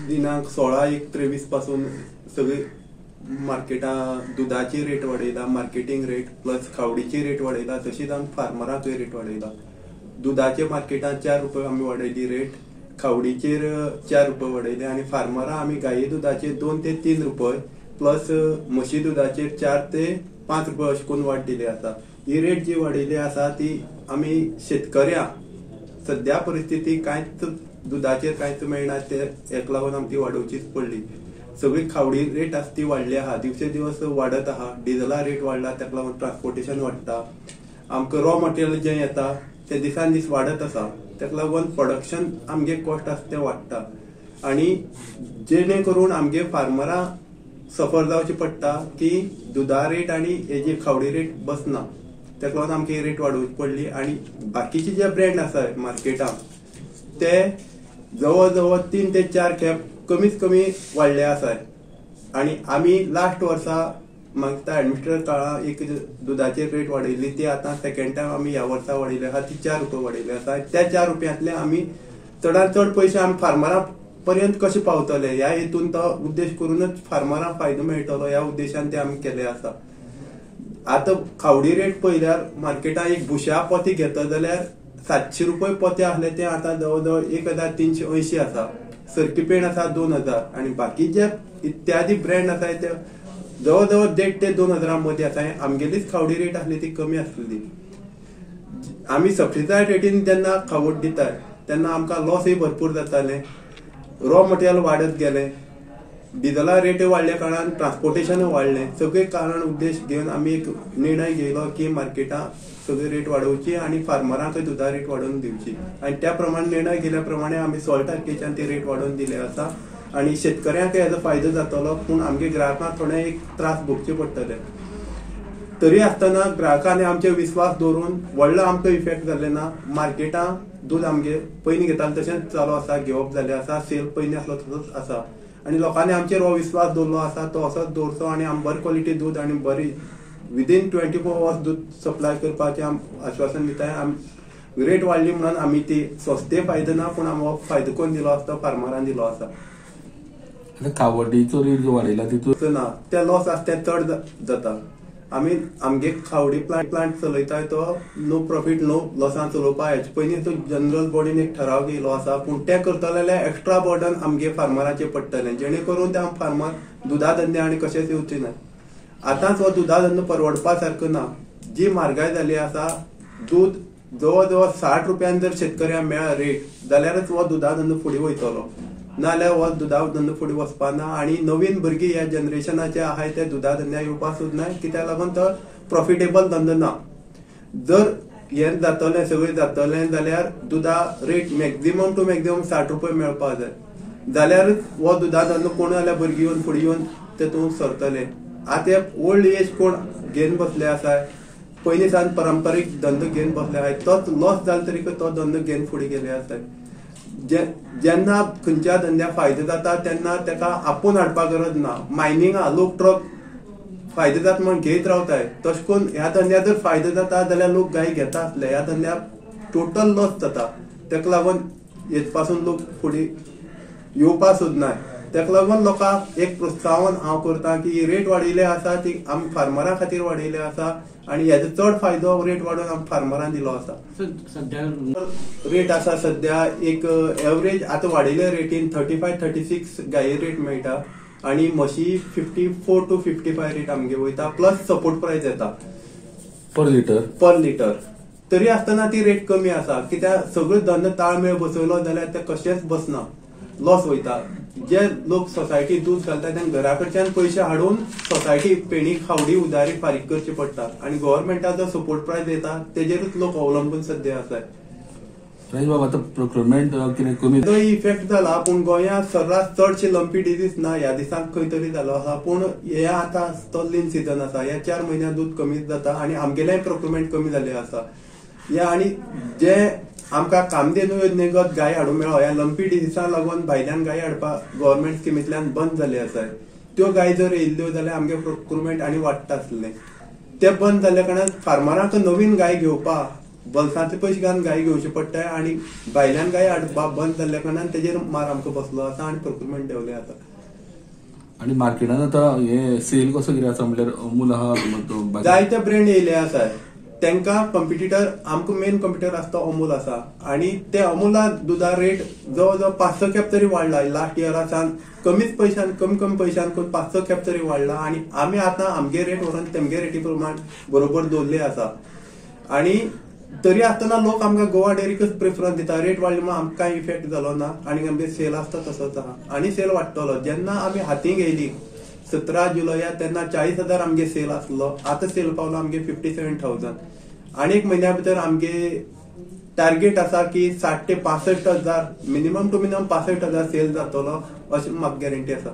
दिनांक 16/1/23 पासून सगळी मार्केटां दुदाची रेट वाडयला, मार्केटींग रेट प्लस खावडीची रेट वाडयला, तशीच आमी फार्मरांकूय रेट वाडयला. दुदाचे मार्केटांत 4 रुपये आमी वाडयली रेट, खावडीचेर 4 रुपये वाडयले आनी फार्मरां आमी गाये दुदाचेर 2 ते 3 रुपये प्लस म्हशी दुदाचेर 4 ते 5 रुपये अशें करून वाड दिली आसा. ही रेट जी वाडयली आसा ती आमी शेतकऱ्यांक सद्या परिस्थिती कांयच दुदाचेर कांयच मेळना, ते हेका लागून आमकां ती वाडोवचीच पडली. सगळी खावडी रेट आसा ती वाडली आहा, दिवसे दिवस वाडत आहा. डिझला रेट वाडला, ताका लागून ट्रान्सपोर्टेशन वाडटा. आमकां रॉ मटेरियल जें येता तें दिसान दीस वाडत आसा, ताका लागून प्रोडक्शन आमगे कॉस्ट आसा तें वाडटा आनी जेणे करून आमगे फार्मरां सफर जावचें पडटा की दुदा रेट आनी हेजी खावडी रेट बसना, ताका लागून आमकां ही रेट वाडोवची पडली. आनी बाकीचे जे ब्रँड आसा मार्केटांत ते जवळ जवळ 3 ते 4 खेप कमीत कमी वाडले आसा. आनी आमी लास्ट वर्सा मागता एडमिनिस्ट्रेटर काळां एक दुदाचेर रेट वाडयल्ली, ती आतां सेकेंड टायम आमी ह्या वर्सा वाडयली आसा, ती 4 रुपये वाडयली आसा. त्या 4 रुपयांतले आमी चडांत चड पयशे आमी फार्मरां पर्यंत कशे पावतले ह्या हेतून तो उद्देश करूनच फार्मरांक फायदो मेळटलो ह्या उद्देशान ते आमी केले आसा. आतां खावडी रेट पळयल्यार मार्केटांत एक भुशा पोती घेता जाल्यार 700 रुपये पोते आसले ते आतां जवळ जवळ 1380 आसा. सरकी पेण आसा 2000 आनी बाकीचे इत्यादी ब्रँड आसा ते जवळ जवळ 1.5 ते 2 हजारां मदीं आसा. आमगेलीच खावडी रेट आसली ती कमी आसली. आमी सबसिडायज रेटीन जेन्ना खावड दितात तेन्ना आमकां लॉसय भरपूर जाताले, रॉ मटेरियल वाडत गेलें, डिझला रेट वाडल्या कारणान ट्रान्सपोर्टेशन वाडलें. सगळे कारण उद्देश घेवन आमी एक निर्णय घेयलो की मार्केटांत सगळी रेट वाडोवची आनी फार्मरांकय दुदा रेट वाडोवन दिवची. आनी त्या प्रमाणे निर्णय घेतल्या प्रमाणे आमी 16 तारखेच्यान ती रेट वाडोवन दिली आसा आनी शेतकऱ्यांकय हेजो फायदो जातलो, पूण आमगे ग्राहकांक थोडे एक त्रास भोगचे पडटले. तरी आसतना ग्राहकांनी आमचेर विस्वास दवरून व्हडलो आमकां इफेक्ट जाले ना. मार्केटांत दूद आमगे पयलीं घेताले तशेंच चालू आसा, घेवप जालें आसा, सेल पयलीं आसलो तसोच आसा आनी लोकांनी आमचेर हो विस्वास दवरलो आसा तो असोच दवरचो आनी आमी बरी क्वॉलिटी दूद आनी बरी विदीन 24 आवर्स दूद सप्लाय करपाचें आमी आश्वासन दिताय. आमी रेट वाडली म्हणून आमी ती संस्थे फायदो ना, पूण आमी हो फायदो कोण दिलो आसा तो फार्मरान दिलो आसा. खावडीचो रेट जो वाडयला तितून ना ते लॉस आसा ते चड जाता. आमी आमगे खावडी प्लांट चलयता तो नो प्रॉफीट नो लॉसान चलोवपा हेचे पयलीं तो जनरल बॉडीन एक ठराव घेयलो आसा, पूण ते करतले जाल्यार एक्स्ट्रा बर्डन आमगे फार्मराचेर पडटलें, जेणे करून ते फार्मर दुदा धंदे आनी कशेंच येवचे ना. आतांच हो दुदा धंदो परवडपा सारको ना. जी म्हारगाय जाली आसा, दूद जवळ जवळ 60 रुपयान जर शेतकऱ्यांक मेळ्ळा रेट जाल्यारच हो दुदा धंदो फुडें वयतलो, नाजाल्यार हो दुदा धंदो फुडें वचपा ना. आनी नवीन भुरगीं ह्या जनरेशनाचे आहाय ते दुदा धंद्या येवपाक सोदनाय, कित्याक लागून तो प्रॉफिटेबल धंदो ना. जर हें जातलें सगळें जातलें जाल्यार दुदा रेट मॅक्झिमम टू मॅक्झिमम 60 रुपये मेळपाक जाय, जाल्यारच हो दुदा धंदो कोण जाल्यार भुरगीं येवन फुडें येवन तेतून सरतले. आतां ओल्ड एज कोण घेवन बसले आसा, पयलीं सावन परंपरीक धंदो घेवन बसले आहाय, तोच लॉस जालो तरी तो धंदो घेवन फुडें गेले आसा. जेन्ना खंयच्या धंद्याक फायदो जाता तेन्ना ताका आपोवन हाडपाक गरज ना. मायनिंगा लोक ट्रक फायदो जाता म्हण घेयत रावताय, तशें करून ह्या धंद्याक जर फायदो जाता जाल्यार लोक गाय घेता आसले. ह्या धंद्याक टोटल लॉस जाता, ताका लागून हेचे पासून लोक फुडें येवपाक सोदनाय. ताका लागून लोकांक एक प्रोत्साहन हांव करता की ही रेट वाडयली आसा ती आमी फार्मरां खातीर वाडयली आसा आनी हेजो चड फायदो रेट वाडोवन आमी फार्मरान दिलो आसा. सद्या रेट आसा सद्या एक एवरेज आतां वाडयल्या रेटीन 35-36 गाये रेट मेळटा आनी म्हशी 54 to 55 rate आमगे वयता, प्लस सपोर्ट प्रायस येता पर लिटर पर लिटर. तरी आसतना ती रेट कमी आसा, कित्याक सगळो धंदो ताळमेळ बसयलो जाल्यार ते कशेंच बसना, लॉस वयता. जे लोक सोसायटी दूद घालता तांकां घरा कडच्यान पयशे हाडून सोसायटी पेणी खावडी उदारी फारीक करची पडटा आनी गव्हर्मेंटाचो सपोर्ट प्रायस येता तेजेरूच लोक अवलंबून सद्या आसाय. बाबा आतां प्रोक्युरमेंट कितें कमी तो इफेक्ट जाला, पूण गोंयांत सर्रास चडशी लंपी डिजीज ना ह्या दिसांक खंय तरी जालो आसा, पूण हे आतां तो लीन सिजन आसा, ह्या 4 म्हयन्यांत दूद कमीच जाता आनी आमगेलेंय प्रोक्युरमेंट कमी जालें आसा. ह्या आनी जे आमकां कामधेनू योजनेगत गाय हाडूंक मेळो, ह्या लंपी डिजीसाक लागून भायल्यान गाय हाडपाक गव्हर्मेंट स्किमींतल्यान बंद जाल्ले आसा. त्यो गाय जर येयल्ल्यो जाल्यार आमगे प्रोक्युरमेंट आनी वाडटा आसलें. ते बंद जाल्ल्या कारणान फार्मरांक नवीन गाय घेवपाक बल्सांतले पयशे घालून गाय घेवचे पडटा आनी भायल्यान गाय हाडपा बंद जाल्ल्या कारणान तेजेर मार आमकां बसलो आसा आनी प्रोक्युरमेंट देंवले आसा. आनी मार्केटान आतां हे सेल कसो कितें आसा म्हणल्यार अमूल आहा, जायते ब्रँड येयले आसा, तांकां कॉम्पिटिटर आमकां मेन कॉम्पिटिटर आसता अमूल आसा आनी ते अमुला दुदा रेट जवळ जवळ 500 खेप तरी वाडला लास्ट इयरा सावन, कमीच पयशान कमी कमी पयशान करून 500 खेप तरी वाडला आनी आमी आतां आमगे रेट व्हरून तेमगे रेटी प्रमाण बरोबर दवरले आसा. आनी तरी आसतना लोक आमकां गोवा डेअरीकच प्रेफरन्स दिता. रेट वाडली म्हणून आमकां कांय इफेक्ट जालो ना आनी आमगे सेल आसता तसोच आहा आनी सेल वाडटलो. जेन्ना आमी हातीं घेयली 17 जुलया तेन्ना 40,000 आमगे सेल आसलो, आतां सेल पावलो आमगे 57,000. आनी एक म्हयन्या भितर आमगे टार्गेट आसा की 60 ते 65,000 मिनिमम टू मिनिमम 65,000 सेल जातलो अशें म्हाका गॅरंटी आसा.